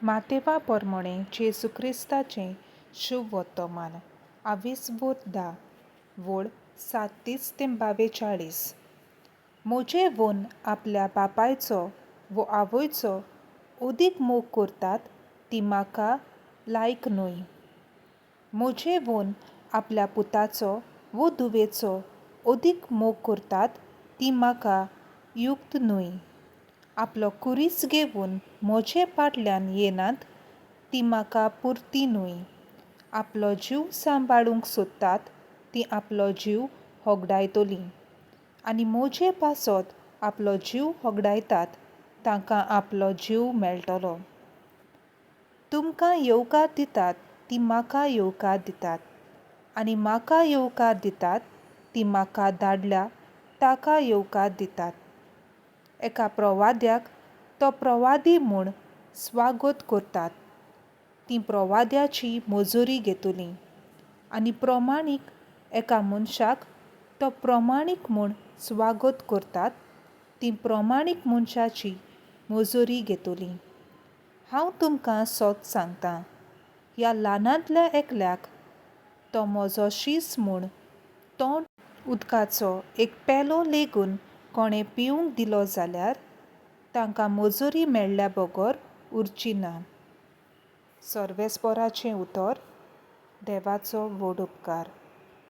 मातेवा पोरमोणें जेजू क्रिस्ताचें शुभ वर्तमान आवीस धा वोळ सात्तीस ते 42. म्हजे वोन आपल्या बापायचो वो आवयचो अदीक मोग करतात ती म्हाका लायक न्हय. म्हजे वोन आपल्या पुताचो वो धुवेचो अदीक मोग करतात ती म्हाका युक्त न्हय. आपलो कुरीस घेवन म्हजे फाटल्यान येनात ती म्हाका पुरती न्हय. आपलो जीव सांबाळूंक सोदतात ती आपलो जीव होगडायतलीं आनी म्हजे पासत आपलो जीव होगडायतात तांकां आपलो जीव मेळटलो. तुमकां येवकार दितात ती म्हाका येवकार दितात आनी म्हाका येवकार दितात ती म्हाका धाडल्या ताका येवकार दितात. एका प्रवाद्याक तो प्रवादी म्हूण स्वागत करतात तीं प्रवाद्याची मजुरी घेतलीं आनी प्रमाणीक एका मनशाक तो प्रमाणीक म्हूण स्वागत करतात तीं प्रमाणीक मनशाची मजुरी घेतलीं. हांव तुमकां सत सांगतां, ह्या ल्हानांतल्या एकल्याक तो म्हजो शीस म्हूण तोंड उदकाचो एक पेलो लेगून कोणें पिवंक दिलो जाल्यार तांकां मजुरी मेळ्ळ्या बगर उरची ना. सर्वेस्पोराचें उतर. देवाचो व्हड उपकार.